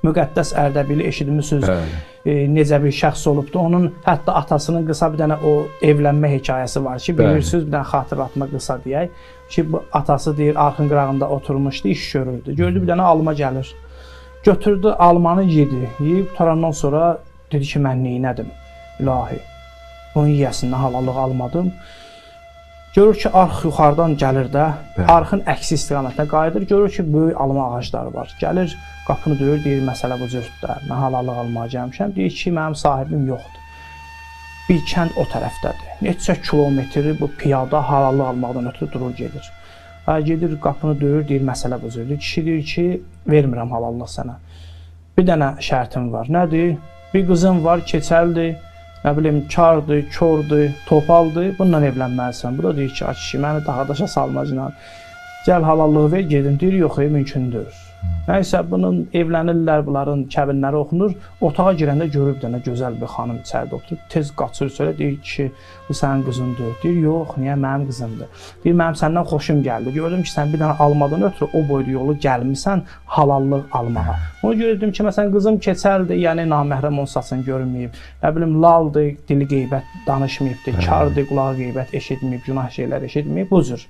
Müqəddəs Ərdəbili eşitmisiniz. Necə bir şəxs olubdu. Onun hətta atasının qısa bir dənə o evlənmə hekayəsi var ki, bilirsiniz, bir dənə xatırlatma qısa deyək ki, bu atası deyir, arxın qırağında oturmuşdu, iş görürdü. Gördü bir dənə alma gəlir. Götürdü almanı yedi. Yeyib qurtarandan sonra dedi ki, mən neynədim? İlahi, bunun yiyəsindən halallıq almadım. Görür ki, arx yuxarıdan gəlir də, arxın əksi istiqamətinə qayıdır. Görür ki, böyük alma ağacları var. Gəlir, qapını döyür, deyir, məsələ bu cürdür. Mən halallıq almağa gəlmişəm. Deyir ki, mənim sahibim yoxdur. Bir kənd o tərəfdədir. Neçə kilometri bu piyada halallıq almaqdan ötürü durur, gedir. Gedir, qapını döyür, deyir, məsələ bu cürdür. Kişi deyir ki, vermirəm halallıq sənə. Bir dənə şərtim var. Nədir? Bir qızım var, keçəldir. Nə bilim, kardır, kordur, topaldır, bununla evlənməlisən. Bu da deyir ki, ay kişi, məni daha daşa salmacla. Gəl halallığı ver, gedim. Deyir, yox, mümkündür. Nəysə, bunun evlənirlər, bunların kəbinləri oxunur. Otağa girəndə görür bir dənə gözəl bir xanım içəridə oturub. Tez qaçır, söylə, deyir ki, bu sənin qızındır. Deyir, yox, niyə mənim qızımdır? Deyir, mənim səndən xoşum gəldi. Gördüm ki, sən bir dənə almadan ötürü o boyda yolu gəlmisən halallıq almağa. Ona görə dedim ki, məsələn, qızım keçəldir, yəni naməhrəm onun saçını görməyib. Nə bilim, laldır, dili qeybət danışmayıbdır, kardır, qulağı qeybət eşitməyib, günah şeylər eşitməyib, bu cür.